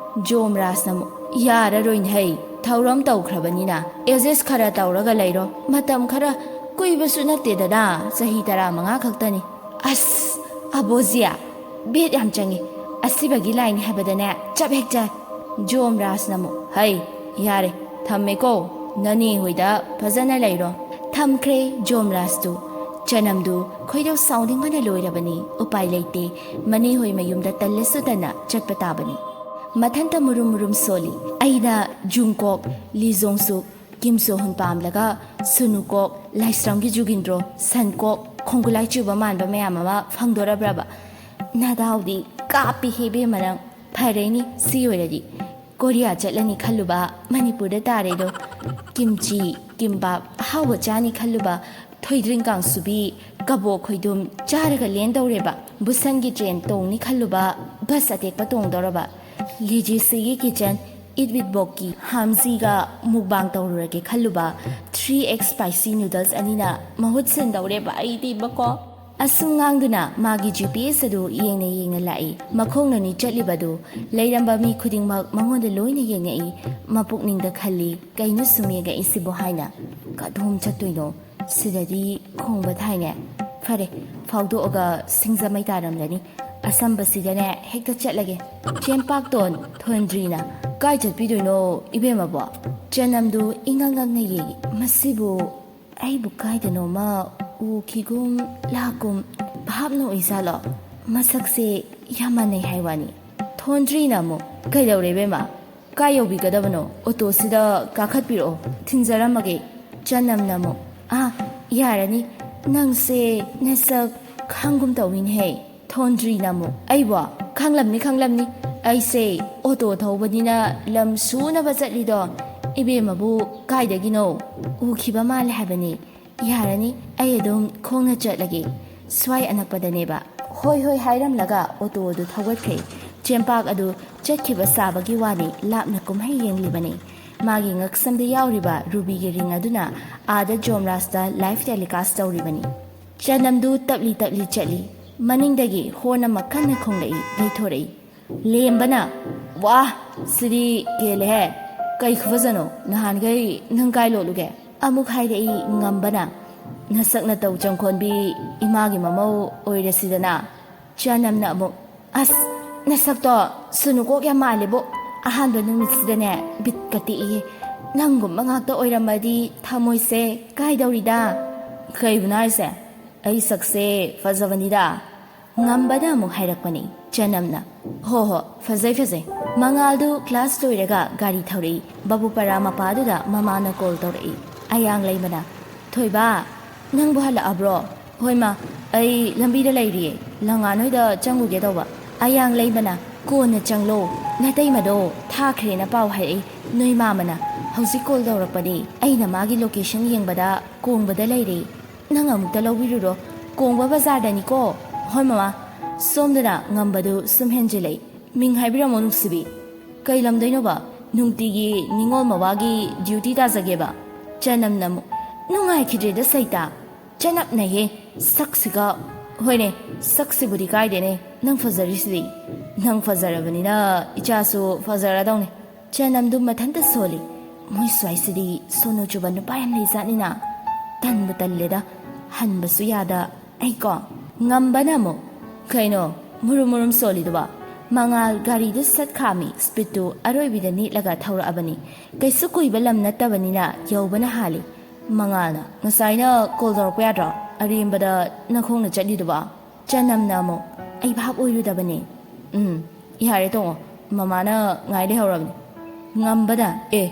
ꯖꯣꯝꯔꯥꯖꯅ ꯑꯃꯨꯛ, "ꯌꯥꯔꯔꯣꯏꯅꯦ ꯍꯩ, ꯊꯧꯔꯝ ꯇꯧꯈ꯭ꯔꯕꯅꯤꯅ ꯑꯦꯗꯖꯁ ꯈꯔ ꯇꯧꯔꯒ ꯂꯩꯔꯣ꯫ ꯃꯇꯝ ꯈꯔ ꯀꯨꯏꯕꯁꯨ ꯅꯠꯇꯦꯗꯅ, ꯆꯍꯤ ꯇꯔꯥꯃꯉꯥ ꯈꯛꯇꯅꯤ꯫ ꯑꯁ, ꯑꯕꯣꯖꯤꯌꯥ, ꯕꯦꯠ ꯌꯥꯝ ꯆꯪꯉꯤ꯫ ꯑꯁꯤꯕꯒꯤ ꯂꯥꯏꯅꯤ ꯍꯥꯏꯕꯗꯅꯦ ꯆꯞ ꯍꯦꯛ ꯆꯥꯏ꯫ ꯖꯣꯝ ꯔꯥꯖꯅ ꯑꯃꯨꯛ, "ꯍꯩ, ꯌꯥꯔꯦ, ꯊꯝꯃꯦꯀꯣ, ꯅꯅꯦ ꯍꯣꯏꯗ ꯐꯖꯅ ꯂꯩꯔꯣ"꯫ ꯊꯝꯈ꯭ꯔꯦ ꯖꯣꯝ ꯔꯥꯖꯇꯨ꯫ ꯆꯅꯝꯗꯨ ꯈꯣꯏꯗꯧ ꯁꯥꯎꯅꯤꯡꯕꯅ ꯂꯣꯏꯔꯕꯅꯤ꯫ ꯎꯄꯥꯏ ꯂꯩꯇꯦ, ꯃꯅꯦ ꯍꯣꯏ ꯃꯌꯨꯝꯗ ꯇꯜꯂꯁꯨ ꯇꯟꯅ ꯆꯠꯄ ꯇꯥꯕꯅꯤ꯫ ꯃꯊꯟꯇ ꯃꯨꯔꯨꯝ ꯃꯨꯔꯨꯝ ꯁꯣꯜꯂꯤ꯫ ꯑꯩꯅ ꯖꯨꯡꯀꯣꯛ, ꯂꯤꯖꯣꯡꯁꯨ, ꯀꯤꯝ ꯁꯣ ꯍꯨꯟ ꯄꯥꯝꯂꯒ ꯁꯨꯅꯨꯀꯣꯛ, ꯂꯥꯏꯁ꯭ꯔꯝꯒꯤ ꯖꯨꯒꯤꯟꯗ꯭ꯔꯣ, ꯁꯟꯀꯣꯛ, ꯈꯣꯡꯒꯨꯂꯥꯏ ꯆꯨꯕ ꯃꯥꯟꯕ ꯃꯌꯥꯝ ꯑꯃ ꯐꯪꯗꯣꯔꯕ꯭ꯔꯕ? ꯅꯗꯥꯎꯗꯤ ꯀꯥꯞꯄꯤꯍꯦ ꯏꯕꯦꯝꯃ ꯅꯪ꯫ ꯐꯔꯦꯅꯤ, ꯁꯤ ꯑꯣꯏꯔꯗꯤ꯫ ꯀꯣꯔꯤꯌꯥ ꯆꯠꯂꯅꯤ ꯈꯜꯂꯨꯕ ꯃꯅꯤꯄꯨꯔꯗ ꯇꯥꯔꯦꯗꯣ꯫ ꯀꯤꯝꯆꯤ, ꯀꯤꯝꯕꯥꯞ ꯑꯍꯥꯎꯕ ꯆꯥꯅꯤ ꯈꯜꯂꯨꯕ ꯊꯣꯏꯗ꯭ꯔꯤꯡ ꯀꯥꯡꯁꯨꯕꯤ, ꯀꯕꯣꯛ ꯈꯣꯏꯗꯨꯝ ꯆꯥꯔꯒ ꯂꯦꯟꯗꯧꯔꯦꯕ꯫ ꯕꯨꯁꯟꯒꯤ ꯇ꯭ꯔꯦꯟ ꯇꯣꯡꯅꯤ ꯈꯜꯂꯨꯕ ꯕꯁ ꯑꯇꯦꯛꯄ ꯇꯣꯡꯗꯧꯔꯕ꯫ ꯂꯤꯖꯤꯁꯤꯒꯤ ꯀꯤꯆꯟ, ꯏꯠ ꯋꯤꯠ ꯕꯣꯛꯀꯤ ꯍꯥꯝꯖꯤꯒ ꯃꯨꯛꯕꯥꯡ ꯇꯧꯔꯨꯔꯒꯦ ꯈꯜꯂꯨꯕ ꯊ꯭ꯔꯤ ꯑꯦꯛꯁ ꯁ꯭ꯄꯥꯏꯁꯤ ꯅꯨꯗꯜꯁ ꯑꯅꯤꯅ ꯃꯍꯨꯠ ꯁꯤꯟꯗꯧꯔꯦꯕ ꯑꯩꯗꯤꯕꯀꯣ꯫ ꯑꯁꯨꯝ ꯉꯥꯡꯗꯨꯅ ꯃꯥꯒꯤ ꯖꯤ ꯄꯤ ꯑꯦꯁ ꯑꯗꯨ ꯌꯦꯡꯅ ꯌꯦꯡꯅ ꯂꯥꯛꯏ꯫ ꯃꯈꯣꯡꯅꯅꯤ ꯆꯠꯂꯤꯕꯗꯨ꯫ ꯂꯩꯔꯝꯕ ꯃꯤ ꯈꯨꯗꯤꯡꯃꯛ ꯃꯉꯣꯟꯗ ꯂꯣꯏꯅ ꯌꯦꯡꯉꯛꯏ꯫ ꯃꯄꯨꯛꯅꯤꯡꯗ ꯈꯜꯂꯤ, "ꯀꯩꯅꯣ ꯁꯨꯝ ꯌꯦꯡꯉꯛꯏꯁꯤꯕꯣ?" ꯍꯥꯏꯅ꯫ "ꯀꯗꯣꯝ ꯆꯠꯇꯣꯏꯅꯣ? ꯁꯤꯗꯗꯤ ꯈꯣꯡꯕ ꯊꯥꯏꯅꯦ꯫ ꯐꯔꯦ, ꯐꯥꯎꯗꯣꯛꯑꯒ ꯁꯤꯡꯖꯃꯩ ꯇꯥꯔꯝꯂꯅꯤ꯫ ꯑꯁꯝꯕꯁꯤꯗꯅꯦ ꯍꯦꯛꯇ ꯆꯠꯂꯒꯦ"꯫ "ꯆꯦꯝꯄꯥꯛꯇꯣꯟ, ꯊꯣꯟꯗ꯭ꯔꯤꯅ ꯀꯥꯏ ꯆꯠꯄꯤꯗꯣꯏꯅꯣ ꯏꯕꯦꯝꯃꯕꯣ?" ꯆꯅꯝꯗꯨ ꯏꯉꯛ ꯉꯛꯅ ꯌꯦꯡꯉꯤ꯫ "ꯃꯁꯤꯕꯨ ꯑꯩꯕꯨ ꯀꯥꯏꯗꯅꯣꯃ ꯎꯈꯤꯒꯨꯝ ꯂꯥꯛꯀꯨꯝ ꯚꯥꯞꯅ ꯑꯣꯏꯖꯥꯠꯂꯣ? ꯃꯁꯛꯁꯦ ꯌꯥꯝ ꯃꯥꯟꯅꯩ ꯍꯥꯏ ꯋꯥꯅꯤ"꯫ ꯊꯣꯟꯗ꯭ꯔꯤꯅ ꯑꯃꯨꯛ, "ꯀꯩꯗꯧꯔꯦ ꯏꯕꯦꯝꯃ? ꯀꯥꯏ ꯌꯧꯕꯤꯒꯗꯕꯅꯣ? ꯑꯣꯇꯣꯁꯤꯗ ꯀꯥꯈꯠꯄꯤꯔꯛꯑꯣ, ꯊꯤꯟꯖꯔꯝꯃꯒꯦ"꯫ ꯆꯅꯝꯅ ꯑꯃꯨꯛ, "ꯑꯥ, ꯌꯥꯔꯅꯤ, ꯅꯪꯁꯦ ꯅꯁꯛ ꯈꯪꯒꯨꯝ ꯇꯧꯏꯅꯦꯍꯦ"꯫ ꯊꯣꯟꯗ꯭ꯔꯤꯅ ꯑꯃꯨꯛ, "ꯑꯩꯕꯣ? ꯈꯪꯂꯝꯅꯤ, ꯈꯪꯂꯝꯅꯤ꯫ ꯑꯩꯁꯦ ꯑꯣꯇꯣ ꯊꯧꯕꯅꯤꯅ ꯂꯝ ꯁꯨꯅꯕ ꯆꯠꯂꯤꯗꯣ꯫ ꯏꯕꯦꯝꯃꯕꯨ ꯀꯥꯏꯗꯒꯤꯅꯣ? ꯎꯈꯤꯕ ꯃꯥꯜꯂꯦ ꯍꯥꯏꯕꯅꯤ"꯫ "ꯌꯥꯔꯅꯤ, ꯑꯩ ꯑꯗꯨꯝ ꯈꯣꯡꯅ ꯆꯠꯂꯒꯦ꯫ ꯁ꯭ꯋꯥꯏ ꯑꯅꯛꯄꯗꯅꯦꯕ"꯫ "ꯍꯣꯏ, ꯍꯣꯏ" ꯍꯥꯏꯔꯝꯂꯒ ꯑꯣꯇꯣ ꯑꯗꯨ ꯊꯧꯒꯠꯈ꯭ꯔꯦ꯫ ꯆꯦꯝꯄꯥꯛ ꯑꯗꯨ ꯆꯠꯈꯤꯕ ꯁꯥꯕꯒꯤ ꯋꯥꯅꯤ, ꯂꯥꯞꯅ ꯀꯨꯝꯍꯩ ꯌꯦꯡꯂꯤꯕꯅꯤ꯫ ꯃꯥꯒꯤ ꯉꯛꯁꯝꯗ ꯌꯥꯎꯔꯤꯕ ꯔꯨꯕꯤꯒꯤ ꯔꯤꯡ ꯑꯗꯨꯅ ꯑꯥꯗ ꯖꯣꯝꯔꯥꯖꯇ ꯂꯥꯏꯚ ꯇꯦꯂꯤꯀꯥꯁ ꯇꯧꯔꯤꯕꯅꯤ꯫ ꯆꯅꯝꯗꯨ ꯇꯞꯂꯤ ꯇꯞꯂꯤ ꯆꯠꯂꯤ꯫ ꯃꯅꯤꯡꯗꯒꯤ ꯍꯣꯔꯟ ꯑꯃ ꯀꯟꯅ ꯈꯣꯡꯂꯛꯏ, ꯌꯩꯊꯣꯔꯛꯏ꯫ ꯂꯦꯝꯕꯅ, "ꯋꯥ, ꯁꯤꯗꯤ ꯍꯦꯜꯂꯦꯍꯦ! ꯀꯩ ꯈꯨꯐꯖꯅꯣ? ꯅꯍꯥꯟꯈꯩ ꯅꯪ ꯀꯥꯏ ꯂꯣꯠꯂꯨꯒꯦ?" ꯑꯃꯨꯛ ꯍꯥꯏꯔꯛꯏ ꯉꯝꯕꯅ꯫ ꯅꯁꯛ ꯅꯇꯧ ꯆꯪꯈꯣꯟꯕꯤ ꯏꯃꯥꯒꯤ ꯃꯃꯧ ꯑꯣꯏꯔꯁꯤꯗꯅ꯫ ꯆꯅꯝꯅ ꯑꯃꯨꯛ, "ꯑꯁ, ꯅꯁꯛꯇꯣ ꯁꯨꯅꯨ ꯀꯣꯛ ꯌꯥꯝ ꯃꯥꯜꯂꯦꯕꯣ꯫ ꯑꯍꯥꯟꯕ ꯅꯨꯃꯤꯠꯁꯤꯗꯅꯦ ꯕꯤꯠꯀ ꯇꯦꯛꯏ꯫ ꯅꯪꯒꯨꯝꯕ ꯉꯥꯛꯇ ꯑꯣꯏꯔꯝꯃꯗꯤ ꯊꯃꯣꯏꯁꯦ ꯀꯥꯏꯗꯧꯔꯤꯗ?" "ꯀꯩꯕꯨꯅꯣ ꯍꯥꯏꯁꯦ? ꯑꯩ ꯁꯛꯁꯦ ꯐꯖꯕꯅꯤꯗ꯫" ꯉꯝꯕꯅ ꯑꯃꯨꯛ ꯍꯥꯏꯔꯛꯄꯅꯤ꯫ ꯆꯅꯝꯅ, "ꯍꯣ ꯍꯣ, ꯐꯖꯩ ꯐꯖꯩ꯫" ꯃꯉꯥꯜꯗꯨ ꯀ꯭ꯂꯥꯁ ꯂꯣꯏꯔꯒ ꯒꯥꯔꯤ ꯊꯧꯔꯛꯏ꯫ ꯕꯥꯕꯨꯄꯥꯔꯥ ꯃꯄꯥꯗꯨꯗ ꯃꯃꯥꯅ ꯀꯣꯜ ꯇꯧꯔꯛꯏ꯫ ꯑꯌꯥꯡ ꯂꯩꯃꯅ, "ꯊꯣꯏꯕ, ꯅꯪꯕꯨ ꯍꯜꯂꯛꯑꯕ꯭ꯔꯣ?" "ꯍꯣꯏ ꯃꯥ, ꯑꯩ ꯂꯝꯕꯤꯗ ꯂꯩꯔꯤꯌꯦ, ꯂꯪꯉꯥꯟ ꯍꯣꯏꯗ ꯆꯪꯉꯨꯒꯦ ꯇꯧꯕ꯫" ꯑꯌꯥꯡ ꯂꯩꯃꯅ, "ꯀꯣꯟꯅ ꯆꯪꯂꯣ, ꯅꯇꯩꯃꯗꯣ ꯊꯥꯈ꯭ꯔꯦꯅ ꯄꯥꯎ ꯍꯥꯏꯔꯛꯏ꯫ ꯅꯣꯏ ꯃꯥꯃꯅ ꯍꯧꯖꯤꯛ ꯀꯣꯜ ꯇꯧꯔꯛꯄꯅꯤ꯫ ꯑꯩꯅ ꯃꯥꯒꯤ ꯂꯣꯀꯦꯁꯟ ꯌꯦꯡꯕꯗ ꯀꯣꯡꯕꯗ ꯂꯩꯔꯦ꯫ ꯅꯪ ꯑꯃꯨꯛꯇ ꯂꯧꯕꯤꯔꯨꯔꯣ, ꯀꯣꯡꯕ ꯕꯖꯥꯔꯗꯅꯤꯀꯣ꯫" "ꯍꯣꯏ ꯃꯃꯥ꯫" ꯁꯣꯝꯗꯅ ꯉꯝꯕꯗꯨ ꯁꯨꯝ ꯍꯦꯟꯖꯤꯜꯂꯛꯏ꯫ "ꯃꯤꯡ ꯍꯥꯏꯕꯤꯔꯝꯃꯣ ꯅꯨꯡꯁꯤꯕꯤ꯫ ꯀꯩ ꯂꯝꯗꯩꯅꯣꯕ? ꯅꯨꯡꯇꯤꯒꯤ ꯅꯤꯉꯣꯜ ꯃꯋꯥꯒꯤ ꯗ꯭ꯌꯨꯇꯤ ꯇꯥꯖꯒꯦꯕ꯫" ꯆꯅꯝꯅ ꯑꯃꯨꯛ, "ꯅꯨꯡꯉꯥꯏꯈꯤꯗ꯭ꯔꯦꯗ ꯁꯩꯇꯥ꯫ ꯆꯅꯞꯅꯩꯍꯦ ꯁꯛꯁꯤꯒ꯫" "ꯍꯣꯏꯅꯦ, ꯁꯛꯁꯤꯕꯨꯗꯤ ꯀꯥꯏꯗꯦꯅꯦ, ꯅꯪ ꯐꯖꯔꯤꯁꯤꯗꯤ꯫" "ꯅꯪ ꯐꯖꯔꯕꯅꯤꯅ ꯏꯆꯥꯁꯨ ꯐꯖꯔꯗꯧꯅꯤ꯫" ꯆꯅꯝꯗꯨ ꯃꯊꯟꯇ ꯁꯣꯜꯂꯤ꯫ "ꯃꯣꯏ ꯁ꯭ꯋꯥꯏꯁꯤꯗꯤ ꯁꯣꯅꯨ ꯆꯨꯕ ꯅꯨꯄꯥ ꯌꯥꯝ ꯂꯩꯖꯥꯠꯅꯤꯅ꯫ ꯇꯟꯕꯨ ꯇꯜꯂꯦꯗ, ꯍꯟꯕꯁꯨ ꯌꯥꯗ ꯑꯩꯀꯣ꯫" ꯉꯝꯕꯅ ꯑꯃꯨꯛ, "ꯀꯩꯅꯣ, ꯃꯨꯔꯨꯝ ꯃꯨꯔꯨꯝ ꯁꯣꯜꯂꯤꯗꯨꯕꯣ?" ꯃꯉꯥꯜ ꯒꯥꯔꯤꯗꯨ ꯁꯠ ꯈꯥꯝꯃꯤ, ꯁ꯭ꯄꯤꯠꯇꯨ ꯑꯔꯣꯏꯕꯤꯗ ꯅꯦꯠꯂꯒ ꯊꯧꯔꯛꯑꯕꯅꯤ꯫ ꯀꯩꯁꯨ ꯀꯨꯏꯕ ꯂꯝ ꯅꯠꯇꯕꯅꯤꯅ ꯌꯧꯕꯅ ꯍꯥꯜꯂꯤ꯫ ꯃꯉꯥꯜꯅ, "ꯉꯁꯥꯏꯅ ꯀꯣꯜ ꯇꯧꯔꯛꯄ ꯌꯥꯗ꯭ꯔꯣ? ꯑꯔꯦꯝꯕꯗ ꯅꯈꯣꯡꯅ ꯆꯠꯂꯤꯗꯨꯕꯣ?" ꯆꯅꯝꯅ ꯑꯃꯨꯛ, "ꯑꯩ ꯚꯥꯞ ꯑꯣꯏꯔꯨꯗꯕꯅꯦ꯫" "ꯎꯝ, ꯌꯥꯔꯦ ꯇꯣꯡꯉꯣ, ꯃꯃꯥꯅ ꯉꯥꯏ ꯂꯩꯍꯧꯔꯕꯅꯤ꯫" ꯉꯝꯕꯅ, "ꯑꯦ,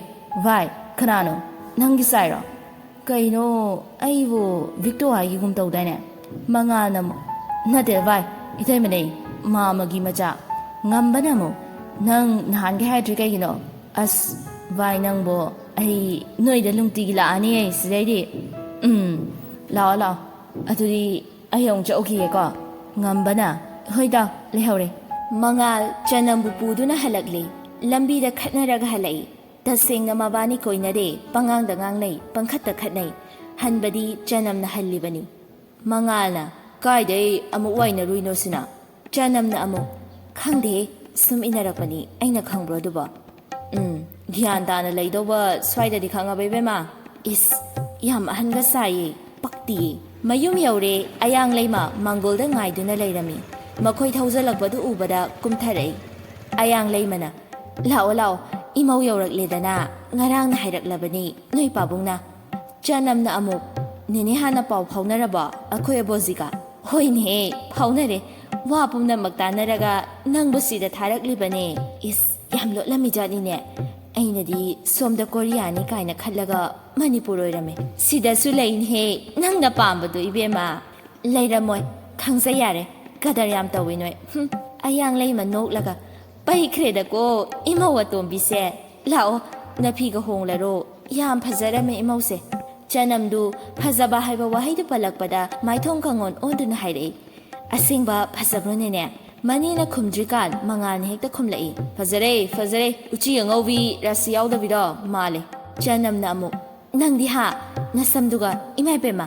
ꯚꯥꯏ, ꯀꯅꯥꯅꯣ? ꯅꯪꯒꯤ ꯁꯥꯏꯔꯣ? ꯀꯩꯅꯣ, ꯑꯩꯕꯨ ꯚꯤꯛꯇꯣ ꯍꯥꯏꯒꯤꯒꯨꯝ ꯇꯧꯗꯥꯏꯅꯦ?" ꯃꯉꯥꯜꯅ ꯑꯃꯨꯛ, "ꯅꯠꯇꯦ ꯚꯥꯏ, ꯏꯇꯩꯃꯅꯦ, ꯃꯥꯃꯒꯤ ꯃꯆꯥ꯫" ꯉꯝꯕꯅ ꯑꯃꯨꯛ, "ꯅꯪ ꯅꯍꯥꯟꯒꯩ ꯍꯥꯏꯗ꯭ꯔꯤ ꯀꯩꯒꯤꯅꯣ?" "ꯑꯁ, ꯚꯥꯏ ꯅꯪꯕꯣ, ꯑꯩ ꯅꯣꯏꯗ ꯅꯨꯡꯇꯤꯒꯤ ꯂꯥꯛꯑꯅꯤ ꯑꯩ ꯁꯤꯗꯩꯗꯤ꯫" "ꯎꯝ, ꯂꯥꯛꯑꯣ ꯂꯥꯛꯑꯣ꯫ ꯑꯗꯨꯗꯤ ꯑꯩ ꯑꯃꯨꯛ ꯆꯠꯂꯨꯈꯤꯒꯦꯀꯣ꯫" ꯉꯝꯕꯅ, "ꯍꯣꯏꯗ, ꯂꯩꯍꯧꯔꯦ꯫" ꯃꯉꯥꯜ ꯆꯅꯝꯕꯨ ꯄꯨꯗꯨꯅ ꯍꯜꯂꯛꯂꯤ꯫ ꯂꯝꯕꯤꯗ ꯈꯠꯅꯔꯒ ꯍꯜꯂꯛꯏ꯫ ꯇꯁꯦꯡꯅ ꯃꯕꯥꯅꯤ ꯀꯣꯏꯅꯗꯦ, ꯄꯉꯥꯡꯗ ꯉꯥꯡꯅꯩ, ꯄꯪꯈꯠꯇ ꯈꯠꯅꯩ꯫ ꯍꯟꯕꯗꯤ ꯆꯅꯝꯅ ꯍꯜꯂꯤꯕꯅꯤ꯫ ꯃꯉꯥꯜꯅ, "ꯀꯥꯏꯗꯩ ꯑꯃꯨꯛ ꯋꯥꯏꯅꯔꯨꯏꯅꯣ ꯁꯤꯅ?" ꯆꯅꯝꯅ ꯑꯃꯨꯛ, "ꯈꯪꯗꯦ, ꯁꯨꯝ ꯏꯟꯅꯔꯛꯄꯅꯤ, ꯑꯩꯅ ꯈꯪꯕ꯭ꯔꯣ ꯑꯗꯨꯕꯣ?" "ꯎꯝ, ꯒ꯭ꯌꯥꯟ ꯇꯥꯅ ꯂꯩꯗꯧꯕ ꯁ꯭ꯋꯥꯏꯗꯗꯤ ꯈꯪꯉꯕ ꯏꯕꯦꯝꯃ?" "ꯏꯁ, ꯌꯥꯝ ꯑꯍꯟꯒ ꯁꯥꯏꯌꯦ꯫ ꯄꯛꯇꯤꯌꯦ꯫ ꯃꯌꯨꯝ ꯌꯧꯔꯦ꯫ ꯑꯌꯥꯡ ꯂꯩꯃ ꯃꯪꯒꯣꯜꯗ ꯉꯥꯏꯗꯨꯅ ꯂꯩꯔꯝꯃꯤ꯫ ꯃꯈꯣꯏ ꯊꯧꯖꯜꯂꯛꯄꯗꯨ ꯎꯕꯗ ꯀꯨꯝꯊꯔꯛꯏ꯫ ꯑꯌꯥꯡ ꯂꯩꯃꯅ, "ꯂꯥꯛꯑꯣ, ꯂꯥꯛꯑꯣ, ꯏꯃꯧ ꯌꯧꯔꯛꯂꯦꯗꯅ꯫ ꯉꯔꯥꯡꯅ ꯍꯥꯏꯔꯛꯂꯕꯅꯤ ꯅꯣꯏ ꯄꯥꯕꯨꯡꯅ꯫" ꯆꯅꯝꯅ ꯑꯃꯨꯛ, "ꯅꯦꯅꯦ ꯍꯥꯟꯅ ꯄꯥꯎ ꯐꯥꯎꯅꯔꯕꯣ ꯑꯩꯈꯣꯏ ꯑꯕꯣꯖꯤꯒ?" "ꯍꯣꯏꯅꯦꯍꯦ, ꯐꯥꯎꯅꯔꯦ꯫ ꯋꯥ ꯄꯨꯝꯅꯃꯛ ꯇꯥꯟꯅꯔꯒ ꯅꯪꯕꯨ ꯁꯤꯗ ꯊꯥꯔꯛꯂꯤꯕꯅꯦ꯫" ꯏꯁ, ꯌꯥꯝ ꯂꯣꯠꯂꯝꯃꯤꯖꯥꯠꯅꯤꯅꯦ꯫ ꯑꯩꯅꯗꯤ ꯁꯣꯝꯗ ꯀꯣꯔꯤꯌꯥꯅꯤ ꯀꯥꯏꯅ ꯈꯜꯂꯒ ꯃꯅꯤꯄꯨꯔ ꯑꯣꯏꯔꯝꯃꯦ꯫ "ꯁꯤꯗꯁꯨ ꯂꯩꯅꯦꯍꯦ, ꯅꯪꯅ ꯄꯥꯝꯕꯗꯣ, ꯏꯕꯦꯝꯃ꯫" "ꯂꯩꯔꯝꯃꯣꯏ, ꯈꯪꯖ ꯌꯥꯔꯦ꯫ ꯀꯗꯔ ꯌꯥꯝ ꯇꯧꯏ ꯅꯣꯏ꯫" ꯍꯨꯝ꯫ ꯑꯌꯥꯡ ꯂꯩꯃ ꯅꯣꯛꯂꯒ, "ꯄꯩꯈ꯭ꯔꯦꯗꯀꯣ ꯏꯃꯧ ꯑꯇꯣꯝꯕꯤꯁꯦ꯫ ꯂꯥꯛꯑꯣ, ꯅꯐꯤꯒ ꯍꯣꯡꯂꯔꯣ꯫ ꯌꯥꯝ ꯐꯖꯔꯝꯃꯦ ꯏꯃꯧꯁꯦ꯫" ꯆꯅꯝꯗꯨ ꯐꯖꯕ ꯍꯥꯏꯕ ꯋꯥꯍꯩꯗꯨ ꯄꯜꯂꯛꯄꯗ ꯃꯥꯏꯊꯣꯡ ꯀꯥꯡꯉꯣꯟ ꯑꯣꯟꯗꯨꯅ ꯍꯥꯏꯔꯛꯏ, "ꯑꯁꯦꯡꯕ ꯐꯖꯕ꯭ꯔꯣ ꯅꯦꯅꯦ?" ꯃꯅꯦꯅ ꯈꯨꯝꯗ꯭ꯔꯤꯀꯥꯟ ꯃꯉꯥꯜꯅ ꯍꯦꯛꯇ ꯈꯨꯝꯂꯛꯏ, "ꯐꯖꯔꯦ, ꯐꯖꯔꯦ꯫ ꯎꯆꯤ ꯑꯉꯧꯕꯤ ꯔꯥꯁꯤ ꯌꯥꯎꯗꯕꯤꯗꯣ ꯃꯥꯜꯂꯦ꯫" ꯆꯅꯝꯅ ꯑꯃꯨꯛ, "ꯅꯪꯗꯤ ꯍꯥ? ꯅꯁꯝꯗꯨꯒ, ꯏꯃꯥ ꯏꯕꯦꯝꯃ,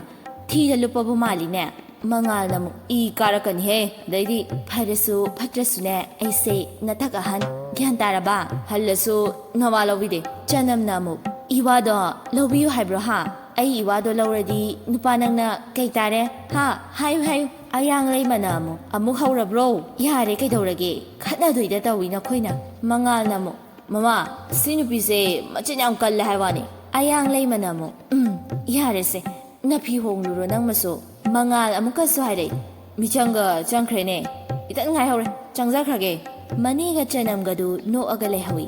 ꯊꯤꯗ ꯂꯨꯞꯄꯕꯨ ꯃꯥꯜꯂꯤꯅꯦ꯫" ꯃꯉꯥꯜꯅ ꯑꯃꯨꯛ, "ꯏ ꯀꯥꯔꯛꯀꯅꯤꯍꯦ꯫ ꯑꯗꯩꯗꯤ ꯐꯔꯁꯨ ꯐꯠꯇ꯭ꯔꯁꯨꯅꯦ, ꯑꯩꯁꯦ ꯅꯊꯛ ꯑꯍꯟ, ꯒ꯭ꯌꯥꯟ ꯇꯥꯔꯕ? ꯍꯜꯂꯁꯨ ꯅꯋꯥ ꯂꯧꯕꯤꯗꯦ꯫" ꯆꯅꯝꯅ ꯑꯃꯨꯛ, "ꯏꯋꯥꯗꯣ ꯂꯧꯕꯤꯌꯨ ꯍꯥꯏꯕ꯭ꯔꯣ ꯍꯥ? ꯑꯩ ꯏꯋꯥꯗꯣ ꯂꯧꯔꯗꯤ ꯅꯨꯄꯥ ꯅꯪꯅ ꯀꯩ ꯇꯥꯔꯦ ꯍꯥ? ꯍꯥꯏꯌꯨ, ꯍꯥꯏꯌꯨ꯫" ꯑꯌꯥꯡ ꯂꯩꯃꯅ ꯑꯃꯨꯛ, "ꯑꯃꯨꯛ ꯍꯧꯔꯕ꯭ꯔꯣ? ꯌꯥꯔꯦ, ꯀꯩꯗꯧꯔꯒꯦ? ꯈꯠꯅꯗꯣꯏꯗ ꯇꯧꯏ ꯅꯈꯣꯏꯅ꯫" ꯃꯉꯥꯜꯅ ꯑꯃꯨꯛ, "ꯃꯃꯥ, ꯁꯤ ꯅꯨꯄꯤꯁꯦ ꯃꯆꯤꯟ ꯌꯥꯝ ꯀꯜꯂꯦ ꯍꯥꯏ ꯋꯥꯅꯤ꯫" ꯑꯌꯥꯡ ꯂꯩꯃꯅ ꯑꯃꯨꯛ, "ꯎꯝ, ꯌꯥꯔꯦꯁꯦ, ꯅꯐꯤ ꯍꯣꯡꯂꯨꯔꯣ ꯅꯪꯃꯁꯨ꯫" ꯃꯉꯥꯜ ꯑꯃꯨꯛꯀꯁꯨ ꯍꯥꯏꯔꯛꯏ, "ꯃꯤꯆꯪꯒ ꯆꯪꯈ꯭ꯔꯦꯅꯦ꯫ ꯈꯤꯇꯪ ꯉꯥꯏꯍꯧꯔꯦ, ꯆꯪꯖꯈ꯭ꯔꯒꯦ꯫" ꯃꯅꯦꯒ ꯆꯅꯝꯒꯗꯨ ꯅꯣꯛꯑꯒ ꯂꯩꯍꯧꯏ꯫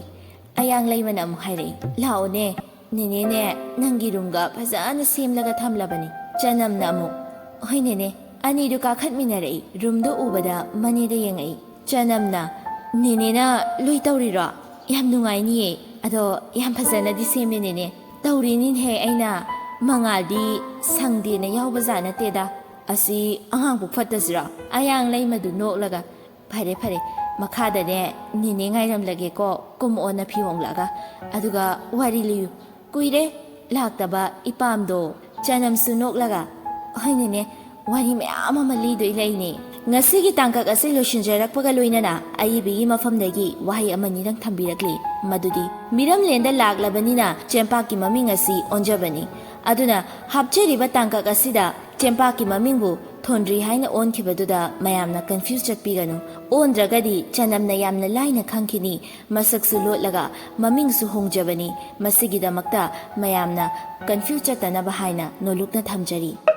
ꯑꯌꯥꯡ ꯂꯩꯃꯅ ꯑꯃꯨꯛ ꯍꯥꯏꯔꯛꯏ, "ꯂꯥꯛꯑꯣꯅꯦ, ꯅꯦꯅꯦꯅꯦ ꯅꯪꯒꯤ ꯔꯨꯝꯒ ꯐꯖꯅ ꯁꯦꯝꯂꯒ ꯊꯝꯂꯕꯅꯤ꯫" ꯆꯅꯝꯅ ꯑꯃꯨꯛ, "ꯍꯣꯏ ꯅꯦꯅꯦ꯫" ꯑꯅꯤꯗꯨ ꯀꯥꯈꯠꯃꯤꯟꯅꯔꯛꯏ꯫ ꯔꯨꯝꯗꯣ ꯎꯕꯗ ꯃꯅꯦꯗ ꯌꯦꯡꯉꯛꯏ꯫ ꯆꯅꯝꯅ, "ꯅꯦꯅꯦꯅ ꯂꯣꯏ ꯇꯧꯔꯤꯔꯣ? ꯌꯥꯝ ꯅꯨꯡꯉꯥꯏꯅꯤꯌꯦ꯫ ꯑꯗꯣ ꯌꯥꯝ ꯐꯖꯅꯗꯤ ꯁꯦꯝꯃꯦ ꯅꯦꯅꯦ꯫" "ꯇꯧꯔꯤꯅꯤꯅꯦꯍꯦ ꯑꯩꯅ꯫ ꯃꯉꯥꯜꯗꯤ ꯁꯪꯗꯦꯅ ꯌꯥꯎꯕꯖꯥꯠ ꯅꯠꯇꯦꯗ꯫ ꯑꯁꯤ ꯑꯉꯥꯡ ꯄꯨꯛ ꯐꯠꯇꯁꯤꯔꯣ?" ꯑꯌꯥꯡ ꯂꯩꯃꯗꯨ ꯅꯣꯛꯂꯒ, "ꯐꯔꯦ, ꯐꯔꯦ, ꯃꯈꯥꯗꯅꯦ ꯅꯦꯅꯦ ꯉꯥꯏꯔꯝꯂꯒꯦꯀꯣ, ꯀꯨꯝꯃꯛꯑꯣ ꯅꯐꯤ ꯍꯣꯡꯂꯛꯑꯒ꯫ ꯑꯗꯨꯒ ꯋꯥꯔꯤ ꯂꯤꯌꯨ꯫ ꯀꯨꯏꯔꯦ ꯂꯥꯛꯇꯕ ꯏꯄꯥꯝꯗꯣ꯫" ꯆꯅꯝꯁꯨ ꯅꯣꯛꯂꯒ, "ꯍꯣꯏ ꯅꯦꯅꯦ, ꯋꯥꯔꯤ ꯃꯌꯥꯝ ꯑꯃ ꯂꯤꯗꯣꯏ ꯂꯩꯅꯦ꯫" ꯉꯁꯤꯒꯤ ꯇꯥꯡꯀꯛ ꯑꯁꯤ ꯂꯣꯏꯁꯤꯟꯖꯔꯛꯄꯒ ꯂꯣꯏꯅꯅ ꯑꯏꯕꯤꯒꯤ ꯃꯐꯝꯗꯒꯤ ꯋꯥꯍꯩ ꯑꯃꯅꯤꯗꯪ ꯊꯝꯕꯤꯔꯛꯂꯤ, ꯃꯗꯨꯗꯤ, ꯃꯤꯔꯝꯂꯦꯟꯗ ꯂꯥꯛꯂꯕꯅꯤꯅ ꯆꯦꯝꯄꯥꯛꯀꯤ ꯃꯃꯤꯡ ꯑꯁꯤ ꯑꯣꯟꯖꯕꯅꯤ꯫ ꯑꯗꯨꯅ ꯍꯥꯞꯆꯔꯤꯕ ꯇꯥꯡꯀꯛ ꯑꯁꯤꯗ ꯆꯦꯝꯄꯥꯛꯀꯤ ꯃꯃꯤꯡꯕꯨ ꯊꯣꯟꯗ꯭ꯔꯤ ꯍꯥꯏꯅ ꯑꯣꯟꯈꯤꯕꯗꯨꯗ ꯃꯌꯥꯝꯅ confuse ꯆꯠꯄꯤꯒꯅꯨ꯫ ꯑꯣꯟꯗ꯭ꯔꯒꯗꯤ ꯆꯅꯝꯅ ꯌꯥꯝꯅ ꯂꯥꯏꯅ ꯈꯪꯈꯤꯅꯤ, ꯃꯁꯛꯁꯨ ꯂꯣꯠꯂꯒ ꯃꯃꯤꯡꯁꯨ ꯍꯣꯡꯖꯕꯅꯤ꯫ ꯃꯁꯤꯒꯤꯗꯃꯛꯇ ꯃꯌꯥꯝꯅ confuse ꯆꯠꯇꯅꯕ ꯍꯥꯏꯅ ꯅꯣꯂꯨꯛꯅ ꯊꯝꯖꯔꯤ꯫